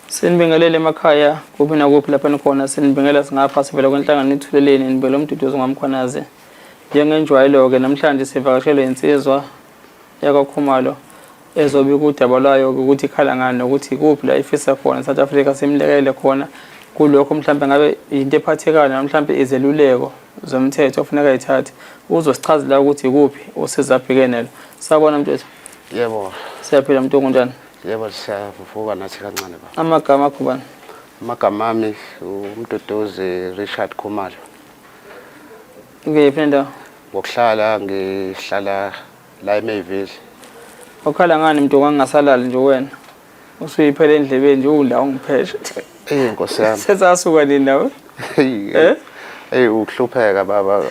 Sinibingelele emakhaya kuphi nakuphi lapha nikhona, sinibingelela singapha sivela kwenhlangano iThuleleni, nibingelela uMduduzi ngaMkhwanazi. Njengenjwayelo-ke namhlanje sivakashelwe insizwa yakwaKhumalo ezobika udaba lwayo-ke ukuthi ikhala ngani nokuthi ikuphi la ifisa khona South Africa simlekelele khona kulokho, mhlampe ngabe yinto ephathekayo noma mhlampe izeluleko zomthetho ofuneka yithathe. Uzosichazela ukuthi ikuphi usizo abhekene nalo. Sawubona mntwethu. Yebo. Siyaphila mntu, kunjani? Yebo, siyavuka nathi kancane baba. Amagama akho bani? Amagama ami uMduduzi Richard Khumalo. Ukuyiphi nendawo? Ngokuhlala ngihlala la eMayville. Ukhala ngani mntu ngangasalali nje wena? Usuyiphela endlebeni nje ula ungipheshe. Ey Nkosi yami. Sesasuka nini nawe? Eh? Ey ukuhlupheka baba,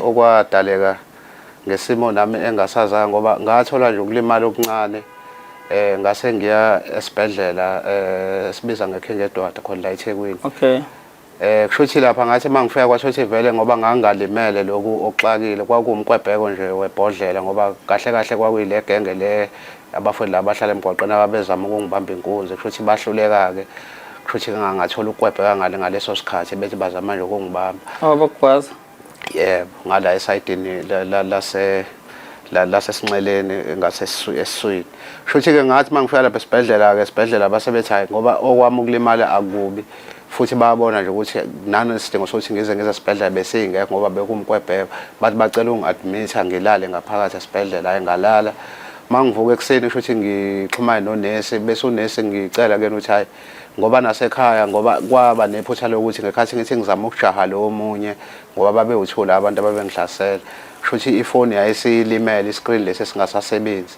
okwadaleka ngesimo nami engasazanga ngoba ngathola nje ukulimala okuncane, ngase ngiya esibhedlela esibiza ngeKing Edward khona la eThekwini. Kusho ukuthi lapha ngathi mangifika kwasho ukuthi vele ngoba ngangalimele lokhu okuxakile kwakuwumkwebheko nje webhodlela, ngoba kahle kahle kwakuyile genge le abafowethu laba abahlala emgwaqeni ababezama ukungibamba inkunzi. Kusho ukuthi bahluleka-ke, kusho ukuthi ngangathola ukukwebheka ngale ngaleso sikhathi bethi bazama nje ukungibamba. Abakugwaza? Yebo, ngala esayidini lase lasesinxeleni ngase esiswini. Kusho ukuthi-ke ngathi uma ngifika lapha esibhedlela-ke, esibhedlela base bethi hhayi ngoba okwami ukulimala akubi, futhi bayabona nje ukuthi nanesidingo sokuthi ngize ngize esibhedlela besingekho ngoba bekumkwebheka. Bathi bacela ungi-admit-a ngilale ngaphakathi esibhedlela. Hhayi ngalala. Uma ngivuka ekuseni kusho ukuthi ngixhumane nonesi, bese unesi ngicela kuyena ukuthi hhayi ngoba nasekhaya, ngoba kwaba nephutha lokuthi ngekhathi ngithi ngizama ukujaha lo omunye ngoba babewuthula abantu ababengihlasela, kusho ukuthi ifoni yayisilimele iscreen lesi singasasebenzi.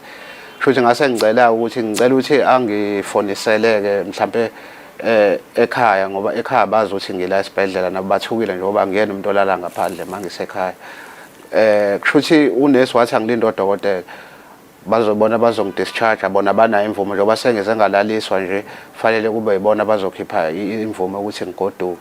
Kusho ukuthi ngase ngicela ukuthi ngicela ukuthi angifoniseleke mhlampe ekhaya, ngoba ekhaya bazi ukuthi ngila esibhedlela nabo bathukile njengoba ngiyena umuntu olala ngaphandle mangisekhaya. Kusho ukuthi unesi wathi angilinde odokotela bazobona bazongidischarge, bona banayo imvumo njengoba sengize ngalaliswa nje, fanele kube yibona bazokhipha imvumo ukuthi ngigoduke.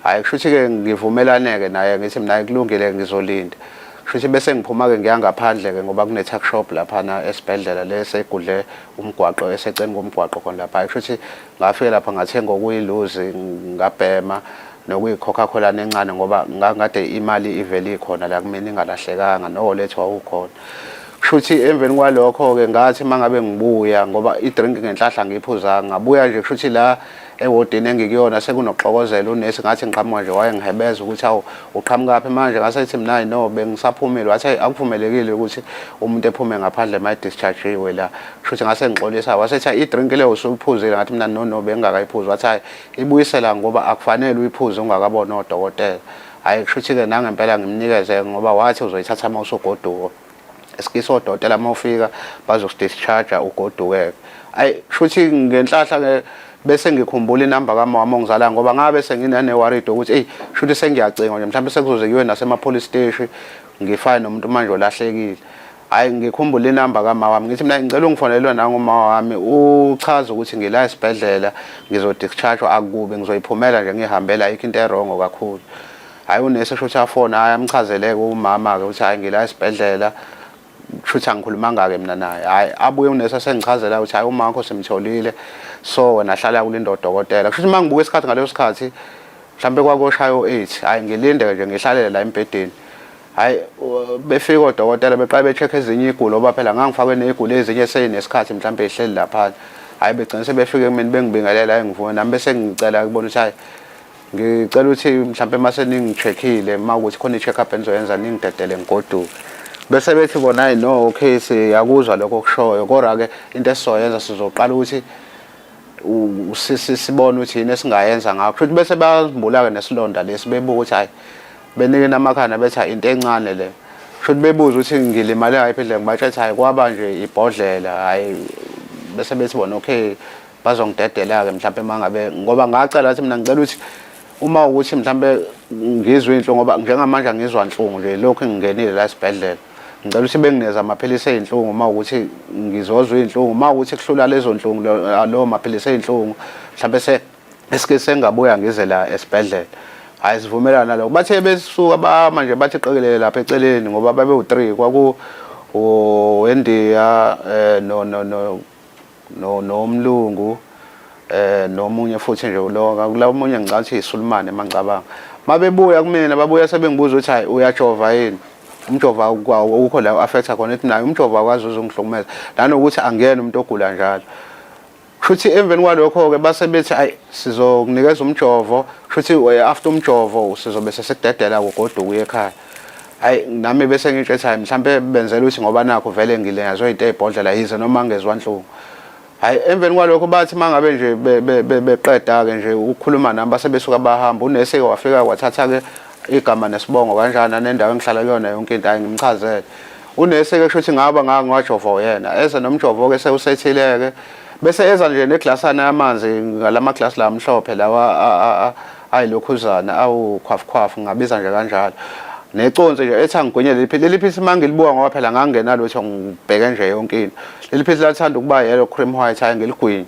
Hhayi kusho ukuthi-ke ngivumelane-ke naye ngithi mina kulungile ngizolinda. Kusho ukuthi bese ngiphuma-ke ngiya ngaphandle-ke ngoba kune-tuck shop laphana esibhedlela le esegudle umgwaqo eseceni komgwaqo khona lapha. Kusho ukuthi ngafika lapha ngathenga okuyiluzi ngabhema nokuyi-Coca-Cola encane ngoba ngangade imali ivele ikhona la kumina ingalahlekanga nowolethu wawukhona. Kusho ukuthi emveni kwalokho-ke ngathi uma ngabe ngibuya ngoba i-drink ngenhlahla ngiyiphuzanga, ngabuya nje kusho ukuthi la ewodini engikuyona sekunoxokozela unesi, ngathi ngiqhamuka nje wayengihebeza ukuthi awu uqhamukaphi manje, ngase ngithi mina hayi no bengisaphumile, wathi hayi akuvumelekile ukuthi umuntu ephume ngaphandle uma edischarge-iwe la. Kusho ukuthi ngase ngixolisa, wasethi hayi i-drink le usuyiphuzile, ngathi mina no no bengingakayiphuzi, wathi hayi ibuyisela ngoba akufanele uyiphuze ungakaboni odokotela. Hhayi kusho ukuthi-ke nangempela ngimnikeze ngoba wathi uzoyithatha uma usugoduka. Esikisi odokotela uma ufika bazokudischarge ugoduke-ke. Ayi kusho ukuthi ngenhlahla-ke bese ngikhumbula inamba kamama ongizalayo ngoba ngabe senginane-worried ukuthi eyi kusho ukuthi sengiyacingwa nje mhlawumbe sekuzoze kuyiwe nasema-police steshi ngifane nomuntu manje olahlekile. Hhayi ngikhumbule inamba kama wami ngithi mina ngicela ungifonelwe nanguma wami uchaze ukuthi ngila esibhedlela ngizodischarge akubi ngizoyiphumela nje ngihambela ayikho into erongo kakhulu. Hhayi unesi esho ukuthi afone hhayi amchazeleke umama-ke ukuthi hhayi ngila esibhedlela kusho ukuthi angikhulumanga-ke mina naye. Hhayi abuye unesi asengichazela ukuthi hhayi uma wakho simtholile so wena hlala kulinde odokotela. Kusho ukuthi uma ngibuka isikhathi ngaleso sikhathi mhlampe kwakoshaya o-8, hhayi ngilinde nje ngihlalele la embhedeni. Hhayi befika odokotela beqale be-check ezinye iy'guli ngoba phela ngangifakwe ney'guli ezinye esey'nesikhathi mhlampe y'hleli laphana. Hhayi begcine sebefika kumina bengibingelela hhayi ngivume nami bese ngicela kubona ukuthi hhayi ngicela ukuthi mhlampe uma seningi-check-ile uma ukuthi khona i-check up enizoyenza ningidedele ngigoduke. Bese bethi bona hhayi no okay siyakuzwa lokho okushoyo kodwa-ke into esizoyenza sizoqala ukuthi sibone ukuthi yini esingayenza ngakho. Kusho ukuthi bese bayasimbula-ke nesilonda lesi bebuka ukuthi hhayi benike namakhanda bethi hhayi into encane le. Kusho ukuthi bebuza ukuthi ngilimale ngayiphi indlela ngibatshela ukuthi hhayi kwaba nje ibhodlela hhayi bese bethi bona okay bazongidedela-ke mhlampe uma ngabe ngoba ngacela ukuthi mina ngicela ukuthi uma ukuthi mhlampe ngizwe inhlungu ngoba njengamanje angizwa nhlungu nje lokhu ngingenile la esibhedlela. Ngicela ukuthi bengineza amaphilisi ey'nhlungu uma ukuthi ngizozwa iy'nhlungu, uma ukuthi kuhlula lezo nhlungu lawo maphilisi ey'nhlungu mhlampe esike sengabuya ngize la esibhedlela. Hhayi sivumelana nalokho. Bathe besuka bama nje bathi qekelele lapha eceleni ngoba babewu-3 kwaku owendiya no no no no nomlungu. Nomunye futhi nje lo kula omunye ngicabanga ukuthi isulumane mangicabanga. Mabebuya kumina babuya sebengibuza ukuthi hayi uyajova yini. Umjovo awukho la affecta khona ethi naye umjovo akwazi uzongihlukumeza. Nanokuthi angiyena umuntu ogula njalo. Kushuthi emveni kwalokho-ke base bethi ayi sizokunikeza umjovo, kushuthi after umjovo sizobe sesikudedela ugoduka uye ekhaya. Hayi nami bese ngitsho ethi hayi mhlampe benzela ukuthi ngoba nakho vele ngilinyazwe into eyibhodlela yize noma ngezwa nhlungu. Hayi emveni kwalokho bathi mangabe nje beqeda-ke nje ukukhuluma nami base besuka bahamba unesi-ke wafika wathatha-ke igama nesibongo kanjani nanendawo engihlala kuyona yonke into hayi ngimchazele. Unesi-ke kusho ukuthi ngaba ngangwajova uyena eze nomjovo-ke sewusethile-ke bese eza nje neglasana yamanzi ngalama glass la amhlophe lawa ayilokhuzana awukhwafukhwafu ngabiza nje kanjalo neconsi nje ethi angigwinye leli philisi leli philisi uma ngilibuka ngoba phela ngangingenalutho ngibheke nje yonke into leli philisi lathanda ukuba yellow cream white hayi ngiligwinye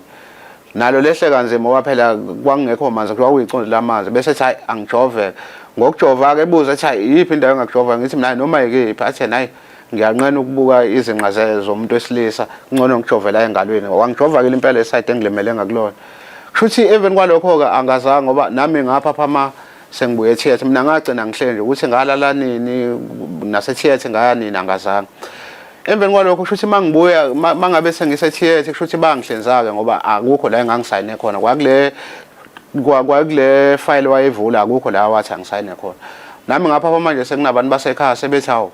nalo lehle kanzima ngoba phela kwakungekho manzi kwakuyiconsi lamanzi bese ethi hayi angijoveke ngokujova-ke ebuza ethi hayi iyiphi indawo engakujova ngithi mina noma yikiphi athi yena hayi ngiyanqena ukubuka izinqa zomuntu wesilisa kungcono ngijovela engalweni wangijova-ke impela esayidi engilimele ngakulona kusho ukuthi even kwalokho-ke angazange ngoba nami ngapha phama sengibuye etheatre mina ngagcina ngihlele nje ukuthi ngalala nini nasetheatre ngaya nini angazange emveni kwalokho kusho ukuthi mangibuya mangabe sengisetheatre kusho ukuthi bangihlinza-ke ngoba akukho la engangisayine khona kwakule kwakule file wayevula akukho la wathi angisayine khona nami ngapha manje sekunabantu basekhaya sebethi hawu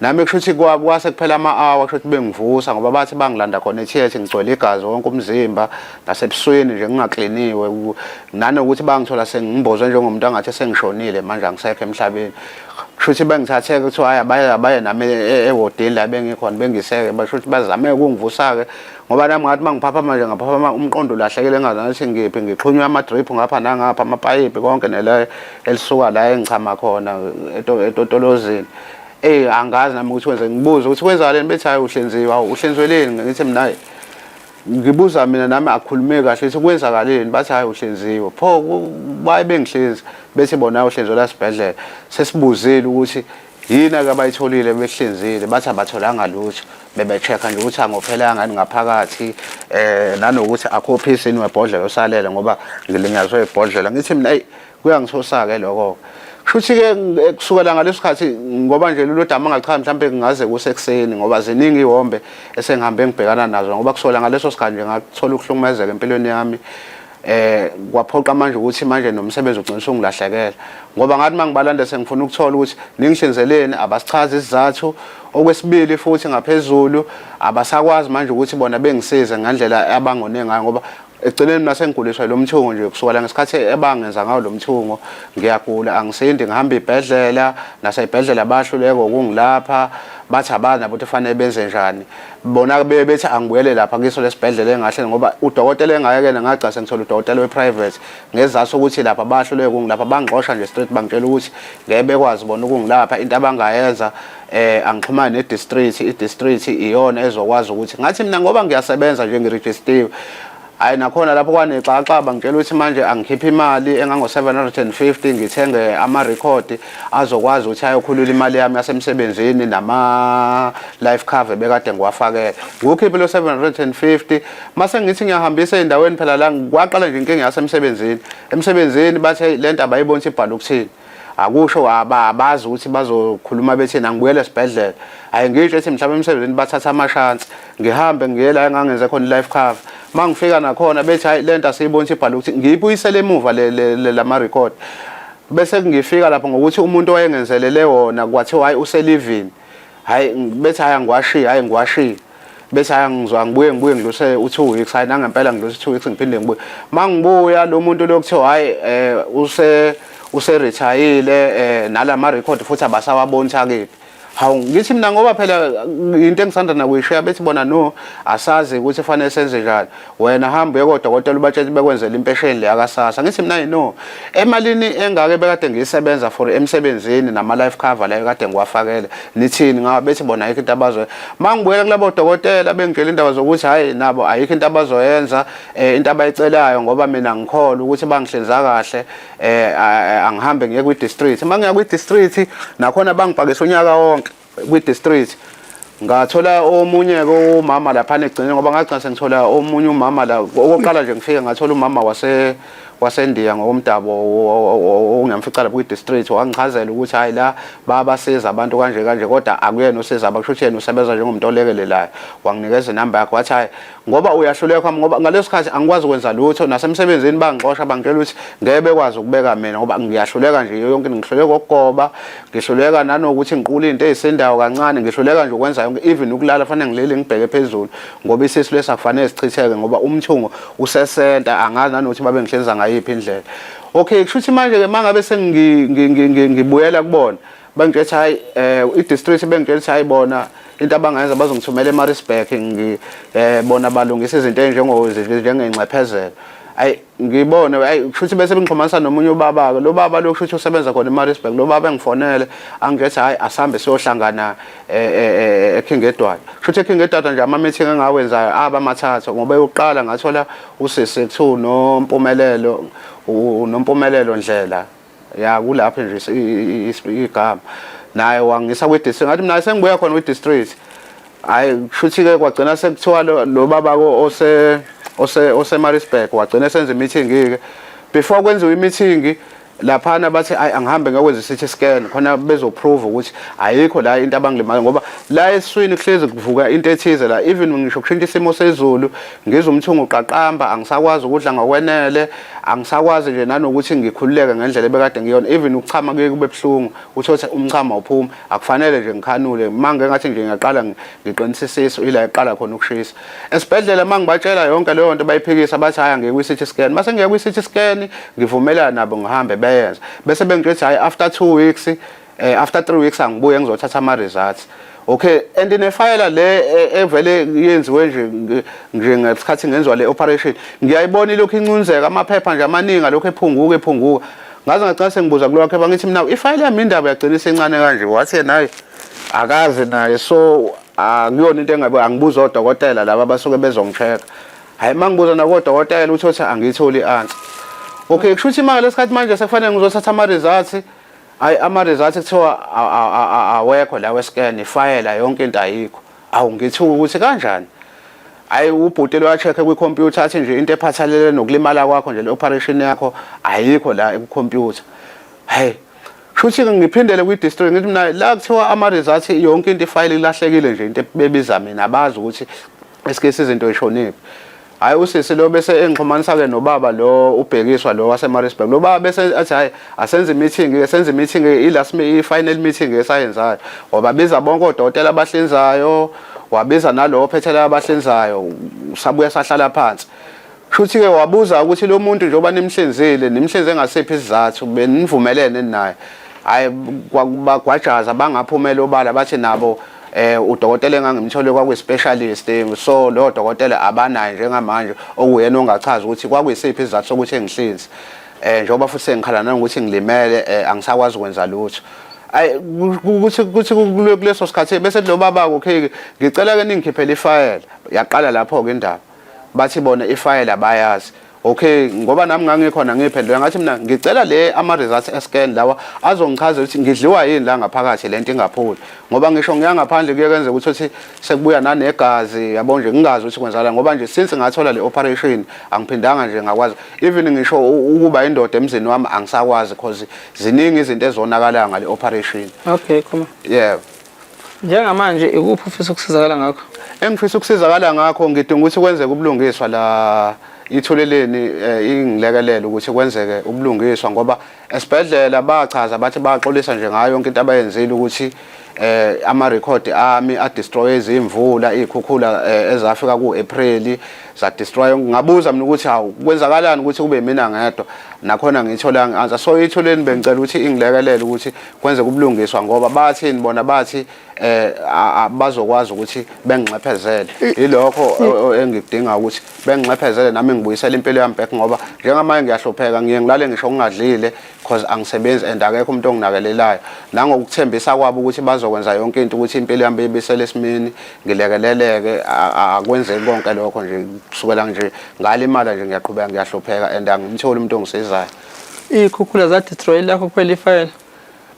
nami kusho ukuthi kwase kuphela ama-hour kusho ukuthi bengivusa ngoba bathi bangilanda khona etheatre ngigcwele igazi wonke umzimba nasebusweni nje ngingakliniwe nanokuthi bangithola sengimbozwe njengomuntu angathi sengishonile manje angisekho emhlabeni kusho ukuthi bengithatheke kuthiwa hhayi abaye abaye nami ewodini la bengikhona bengiseke basho ukuthi bazame ukungivusa-ke ngoba nami ngathi uma ngiphaphama nje ngaphaphama umqondo ulahlekile engazi ukuthi ngiphi ngixhunywe ama-drip ngapha nangapha amapayipi konke nele elisuka la engichama khona etotolozini Ey angazi nami ukuthi wenze ngibuze ukuthi kwenzakaleni bethi hayi uhlinziwe awu uhlinzweleni ngithi mina ngibuza mina nami akhulume kahle ukuthi kwenzakaleni bathi hayi uhlinziwe pho baye bengihlinza bethi bona uhlinzwe la sibhedlela sesibuzile ukuthi yini ake abayitholile behlinzile bathi abatholanga lutho bebe-check-a nje ukuthi angophelanga yini ngaphakathi eh nanokuthi akho phisi yini webhodlela osalele ngoba ngilinyazwe ibhodlela ngithi mina eyi Kuyangithusa-ke lokho. Kushuthi-ke kusukela ngaleso sikhathi ngoba nje lolu daba ngacha mhlampe kungaze kusekuseni ngoba ziningi ihombe esengihambe ngibhekana nazo ngoba kusukela ngaleso sikhathi nje ngathola ukuhlukumezeka empilweni yami kwaphoqa manje ukuthi manje nomsebenzi ugcina usungilahlekela ngoba ngathi mangibalanda sengifuna ukuthola ukuthi ningihlinzeleni abasichazi isizathu okwesibili futhi ngaphezulu abasakwazi manje ukuthi bona bengisize ngendlela abangone ngayo ngoba Ekugcineni mina sengiguliswa lo mthungo nje kusukela ngesikhathi ebangenza ngawo lo mthungo ngiyagula angisindi ngihamba ibhedlela nasebhedlela bahluleka ukungilapha bathi abazi nabo ukuthi fanele benze njani bona bethi angibuyele lapha kiso lesibhedlela engahle ngoba udokotela engayekela ngagca sengithola udokotela we-private ngezathu sokuthi lapha bahluleka ukungilapha bangixosha nje straight bangitshela ukuthi ngeke bekwazi bona ukungilapha into abangayenza angixhumane ne-district i-district iyona ezokwazi ukuthi ngathi mina ngoba ngiyasebenza nje ngirejistiwe hayi nakhona lapho kwanexaxaba ngitshela ukuthi manje angikhiphe imali engango-750 ngithenge amarekhodi azokwazi ukuthi ayokhulula imali yami yasemsebenzini nama-life cover bekade ngiwafakele ngiwukhiphe lo 750 mase ngithi ngiyahambisa ey'ndaweni phela la kwaqala nje inkinga yasemsebenzini emsebenzini bathi le nto abayiboni ukuthi ibhalwe ukuthini akusho abazi ukuthi bazokhuluma bethini angibuyele esibhedlela hayi ngisho ethi mhlawumbe emsebenzini bathatha amashansi ngihambe ngiye la engangenze khona i-life cover uma ngifika nakhona bethi hayi le nto asiyiboni ukuthi ibhalwe ukuthi ngiyibuyisele emuva lama record bese ngifika lapho ngokuthi umuntu owayengenzelele wona kwathiwa hayi uselivini hayi bethi hayi angiwashiye hayi ngiwashiye bese hhayi ngizwa ngibuye ngibuye ngidlulise u-two weeks hhayi nangempela ngidlulise u-two weeks ngiphinde ngibuye uma ngibuya lo muntu lo kuthiwa hhayi um userithayile um nalama record futhi abasawaboni ukuthi akephi hawu ngithi mina ngoba phela into engisanda nakuyishiya bethi bona no asazi ukuthi fanele senze njani wena hamba uye kodokotela ubatshele bekwenzela impesheni le yakasasa ngithi mina no emalini engake bekade ngiyisebenza for emsebenzini nama life cover layo kade ngiwafakele nithini ngabe bethi bona ayikho into abazoyenza mangibuyela kulabo dokotela bengitshela indaba zokuthi hayi nabo ayikho into abazoyenza eh, into abayicelayo ngoba mina ngikholwa ukuthi bangihlinza kahle eh, angihambe ngiye kwi district mangiya kwi district nakhona bangibhakisa unyaka wonke kwi district Ngathola omunye ke umama lapha egcine, ngoba ngagcina sengithola omunye umama la. Okokuqala nje ngifike ngathola umama waseNdiya ngokomdabo ongiyamfica lapho kwi-district, wangichazela ukuthi hayi, la bayabasiza abantu kanje kanje, kodwa akuyena osiza, abakusho ukuthi yena usebenza njengomuntu olekelelayo. Wanginikeza inamba yakhe, wathi hayi, ngoba uyahluleka, ngoba ngaleso sikhathi angikwazi ukwenza lutho, nasemsebenzini bangixosha, bangitshela ukuthi ngeke bekwazi ukubeka mina ngoba ngiyahluleka nje yonke, ngihluleka ukugoba, ngihluleka nanokuthi ngiqule into eyisendawo kancane, ngihluleka nje ukwenza yonke, even ukulala fanele ngilele ngibheke phezulu, ngoba isisu lesi akufanele sichitheke ngoba umthungo usesenta. Angazi nanokuthi babe ngihlenza ngayiphi indlela. Okay, kusho ukuthi manje-ke uma ngabe sengibuyela kubona, bangitshela ukuthi hayi, i-district bengitshela ukuthi hayi, bona into abangayenza bazongithumela eMaritzburg, ngi bona balungisa izinto njengey'nxephezelo. Ayi, ngibone, ayi, kusho ukuthi bese bengixhumanisa nomunye ubaba-ke. Lo baba lo, kusho ukuthi usebenza khona eMaritzburg. Lo baba engifonele, angithi hayi, asambe siyohlangana eKing Edward. Kusho ukuthi eKing Edward nje ama-meeting engawenzayo aba mathathu, ngoba eyokuqala ngathola usisi kuthiwa uNompumelelo, uNompumelelo Ndlela, ya, kulapho nje igama. Naye wangisa kwi-district, ngathi mina sengibuya khona kwi-district. Hayi, kushuthi-ke kwagcina sekuthiwa lo babako ose Maritzburg wagcina esenza i-meeting-ke. Before kwenziwa i-meeting laphana, bathi ayi, angihambe ngiyokwenza i-CT scan khona bezoprove ukuthi ayikho la into abangilimaza, ngoba la esiswini kuhlezi kuvuka into ethize la, even ngisho kushintsha isimo sezulu, ngizwe umthungo uqaqamba, angisakwazi ukudla ngokwenele, angisakwazi nje nanokuthi ngikhululeke ngendlela ebekade ngiyona. Even ukuchama kuye kube buhlungu, uthole umchamo awuphumi, akufanele nje ngikhanule. Uma ngike ngathi nje ngiyaqala ngiqinisa isisu, ila eqala khona ukushisa. Esibhedlela uma ngibatshela yonke leyo nto, bayiphikisa, bathi hhayi, angiye kwi-CT scan. Mase ngiya kwi-CT scan, ngivumelana nabo, ngihambe beyenze, bese bengitshela ukuthi hhayi, after 2 weeks, after 3 weeks angibuye ngizothatha ama-results. Okay, and nefayela le evele yenziwe nje ngesikhathi ngenziwa le operation, ngiyayibona ilokhu incunzeka, amaphepha nje amaningi alokhu ephunguka ephunguka, ngaze ngagcina sengibuza kulo wakhe, bangithi mina ifayela yami indaba yagcina isencane kanje. Wathi yena hayi, akazi naye, so akuyona into engabe angibuza odokotela laba abasuke bezongi-check. Hayi, uma ngibuza nakodokotela, uthi othi angiyitholi i-answer. Okay, kusho ukuthi imali lesikhathi manje sekufanele ngizothatha ama-results. Hayi, ama-results kuthiwa awekho la we-scan, ifayela yonke into ayikho. Awu, ngithuka ukuthi kanjani. Hayi, ubhuti lo wa-check kwikhompyutha, athi nje into ephathelele nokulimala kwakho nje, le operation yakho, ayikho la ekukhompyutha. Hayi, shuthi ngiphindele kwi-district, ngithi mina la kuthiwa ama-results yonke into, ifayile ilahlekile nje, into bebiza mina abazi ukuthi esike izinto ishonephi. Hayi, usisi lo bese engixhumanisa-ke nobaba lo ubhekiswa lo waseMaritzburg. Lo baba bese athi hayi, asenze i-meeting-ke, senze i-meeting, i-last i-final meeting esayenzayo. Wababiza bonke odokotela abahlinzayo, wabiza nalo ophethela abahlinzayo, sabuya sahlala phansi. Shuthi-ke wabuza ukuthi lo muntu njengoba nimhlinzile, nimhlinze ngasiphi isizathu, benivumelene naye? Hhayi, bagwajaza, bangaphumela obala, bathi nabo udokotela engangimthole kwakuyi-specialist, so lowo dokotela abanaye njengamanje okuyena ongachaza ukuthi kwakuyisiphi isizathu sokuthi engihlinze, njengoba futhi sengikhala nanokuthi ngilimele, angisakwazi ukwenza lutho. Ayi, ukuthi kuleso sikhathi bese lo baba, okay, ngicela ke ningikhiphele ifayela. Yaqala lapho-ke indaba, bathi bona ifayela abayazi. Okay, ngoba nami ngangikhona, ngiphendula ngathi mina ngicela le ama-results e-scan lawa azongichazela ukuthi ngidliwa yini la ngaphakathi, lento ingaphuli, ngoba ngisho ngiya ngaphandle kuye kwenzeka ukuthi sekubuya nanegazi, yabo nje, ngingazi ukuthi kwenzakalani, ngoba nje since ngathola le operation angiphindanga nje ngakwazi even ngisho ukuba indoda emzini wami, angisakwazi, cause ziningi izinto ezonakalayo ngale operation. Okay, khuma. Yeah. Njengamanje ikuphi ufisa ukusizakala ngakho? Engifisa ukusizakala ngakho, ngidinga ukuthi kwenzeke ubulungiswa la, ithuleleni ingilekelele ukuthi kwenzeke ubulungiswa, ngoba esibhedlela bachaza bathi baxolisa nje ngayo yonke into abayenzile, ukuthi ama record ami a destroy izimvula, izikhukhula ezafika ku-April za destroy. Ngabuza mina ukuthi hawu, kwenzakalani ukuthi kube mina ngedwa? Nakhona ngithola ngi-answer. So ithuleni bengicela ukuthi ingilekelele ukuthi kwenzeke ubulungiswa, ngoba bathini bona, bathi bazokwazi ukuthi benginxephezele. Ilokho engikudinga, ukuthi benginxephezele nami ngibuyisele impilo yami back, ngoba njengamanje ngiyahlupheka, ngiye ngilale ngisho ngingadlile cause angisebenzi and akekho umuntu onginakelelayo, nangokuthembisa kwabo ukuthi bazokwenza yonke into ukuthi impilo yami beyibisele esimeni, ngilekeleleke, akwenzeki konke lokho nje. Kusukela nje ngalimala nje ngiyaqhubeka ngiyahlupheka and angimtholi umuntu ongisizayo. Iy'khukhula zadestroy lakho kuphela ifayela?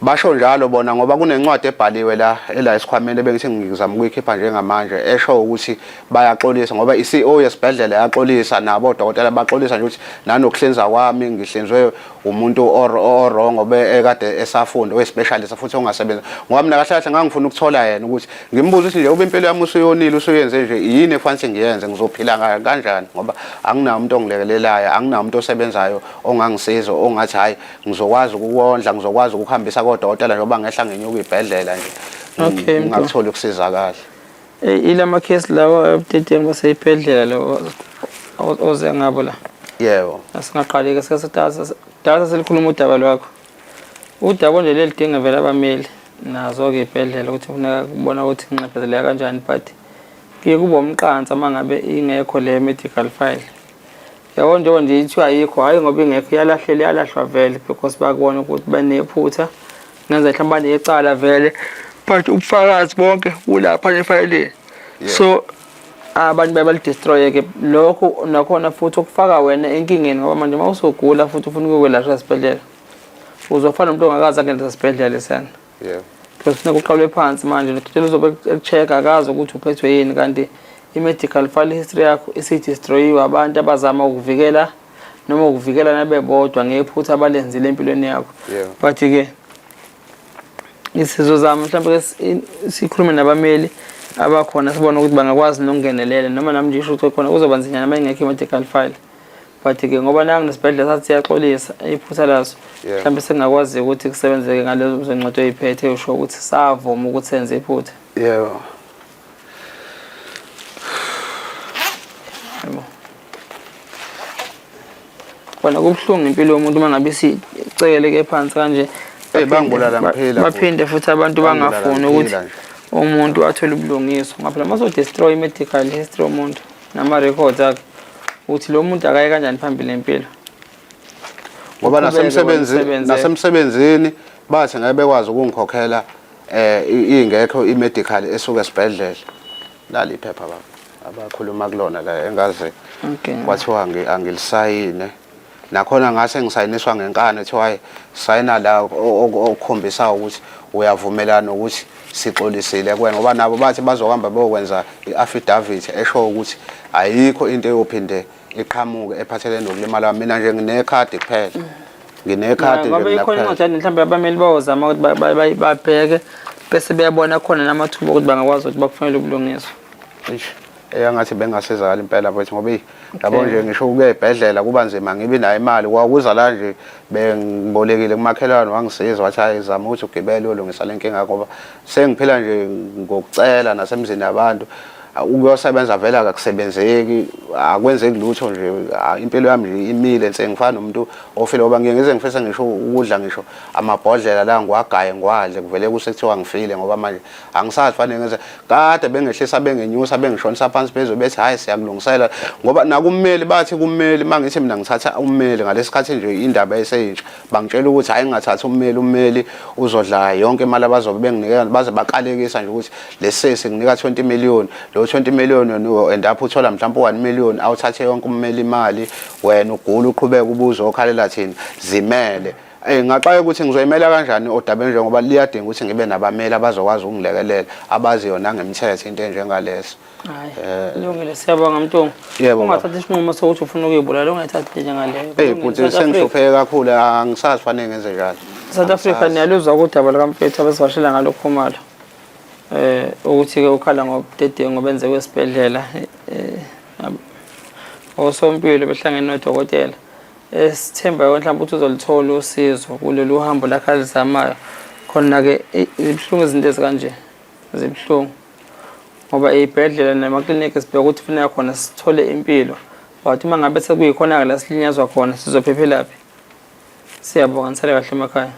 Basho njalo bona ngoba kunencwadi ebhaliwe la ela esikhwameni ebengithi ngizama ukuyikhipha njengamanje esho ukuthi bayaxolisa ngoba i-CEO yesibhedlela yaxolisa nabo odokotela baxolisa nje ukuthi nanokuhlinza kwami ngihlinzwe umuntu o-wrong obe ekade esafunda oyi-specialist futhi ongasebenzi ngoba mina kahle kahle ngangifuna ukuthola yena ukuthi ngimbuze ukuthi nje ube impilo yami usuyonile usuyenze nje yini efanele ngiyenze ngizophila kanjani ngoba anginawo umuntu ongilekelelayo anginawo umuntu osebenzayo ongangisiza ongathi hhayi ngizokwazi ukuwondla ngizokwazi ukuhambisa kodokotela njengoba ngehla ngenyuka ibhedlela nje. Okay, Mdu. Ngingakutholi ukusizakala. Eh, ilama case lawa abudedengu baseyibhedlela lo oze ngabo la. Yebo. Asingaqali ke sesithatha data selikhuluma udaba lwakho. Udaba nje lelidinga vele abameli nazo ke ibhedlela ukuthi kufuneka kubona ukuthi inxephezeleka kanjani but kuye kube umqansa uma ngabe ingekho le medical file. Yabo njengoba nje ithiwa ayikho hhayi ngoba ingekho iyalahlelwa iyalahlwa vele because bakubona ukuthi banephutha kungenzeka mhlawumbe banecala vele but ubufakazi bonke bulapha efayelini so abantu baye balidestroye-ke lokhu nakhona futhi okufaka wena enkingeni ngoba manje uma usugula futhi ufuna ukuyokwelashwa esibhedlela uzofana nomuntu ongakaze angene esibhedlela lesiyana yeah because funeka uqalwe phansi manje nodokotela uzobe eku-check akazi ukuthi uphethwe yini kanti i-medical file history yakho isidestroyiwe abantu abazama ukuvikela noma ukuvikela nabebodwa ngephutha abalenzile empilweni yakho Yeah. but-ke sizozama mhlawumbe ke sikhulume nabameli abakhona sibone ukuthi bangakwazi nokungenelela noma nami nje isho ukuthi khona kuzoba nzinyana uma ingekho i-medical file but ke ngoba nangu nesibhedlela sathi siyaxolisa iphutha laso mhlawumbe singakwazi ukuthi kusebenzeke ngalezo zincwadi oyiphethe usho ukuthi savuma ukuthi senze iphutha. Yebo. Yebo. Kona kubuhlungu impilo yomuntu uma ngabe isicekeleke phansi kanje. Hey bangibulala ngiphila. Baphinde futhi abantu bangafuni ukuthi umuntu athole ubulungiswa ngoba phela uma destroy medical history yomuntu nama-records akhe ukuthi lo muntu akaye kanjani phambili nempilo ngoba nasemsebenzini nasemsebenzini bathi ngeke bekwazi ukungikhokhela eh ingekho i-medical esuka esibhedlela lali iphepha baba abakhuluma kulona la engaze okay. kwathiwa angilisayine nakhona ngase ngisayiniswa ngenkani kuthiwa hayi sayina la okukhombisa ukuthi uyavumelana ukuthi sixolisile kuwena ngoba nabo bathi bazohamba beyokwenza i-affidavit esho ukuthi ayikho into eyophinde iqhamuke ephathelene nokulimala mina nje nginekhadi kuphela nginekhadi nje mina kuphela incwadi mhlawumbe abameli bayozama ukuthi babheke bese beyabona khona namathuba okuthi bangakwazi ukuthi bakufanele ubulungiswa. Eish eyangathi bengasizakala impela mfethu ngoba eyi yabo nje ngisho ukuya ebhedlela kuba nzima ngibi nayo imali kwakuza la nje bengibolekile kumakhelwane wangisiza wathi hayi zama ukuthi ugibele uyolungisa le nkinga ngoba sengiphila nje ngokucela nasemzini yabantu ukuyosebenza vele akakusebenzeki akwenzeki lutho nje impilo yami nje imile nse ngifana nomuntu ofile ngoba ngiye ngize ngifise ngisho ukudla ngisho amabhodlela la ngiwagaye ngiwadle kuvele kuse kuthiwa ngifile ngoba manje angisazi fanele ngenze kade bengehlisa bengenyusa bengishonisa phansi phezulu bethi hayi siyakulungisela ngoba nakummeli bathi kummeli mangithi mina ngithatha ummeli ngalesikhathi nje indaba eseyintsha bangitshela ukuthi hayi ngingathatha ummeli ummeli uzodla yonke imali abazobe benginika baze bakalekisa nje ukuthi lesesi nginika 20 million lo 20 million wena end up uthola mhlawumbe 1 million awuthathe yonke ummeli imali wena ugula uqhubeke ubuze okhalela thina zimele. Eh ngaxaka ukuthi ngizoyimela kanjani odabeni njengoba liyadinga ukuthi ngibe nabameli abazokwazi ukungilekelela abaziyo nangemthetho into enjengaleso. Hayi. Eh. Lungile siyabonga Mtungu. Yebo. Ungathatha isinqumo sokuthi ufuna ukuyibulala ungayithathi njengaleyo. Hey bhuti sengihlupheke kakhulu angisazi fanele ngenze njani. South Africa niyaluzwa kudaba likaMfethu abesivashela ngalo Khumalo. Eh ukuthi ke ukhala ngobudedengu obenze kwesibhedlela eh osompilo behlangene nodokotela. Esithembayo mhlawumbe ukuthi uzoluthola usizo kulolu hambo lakhe alizamayo. Khona-ke zibuhlungu izinto ezikanje, zibuhlungu ngoba ey'bhedlela namaklinikhi sibheka ukuthi kufuneka khona sithole impilo but uma ngabe sekuyikhona-ke la silinyazwa khona sizophephelaphi? Siyabonga, nisale kahle emakhaya.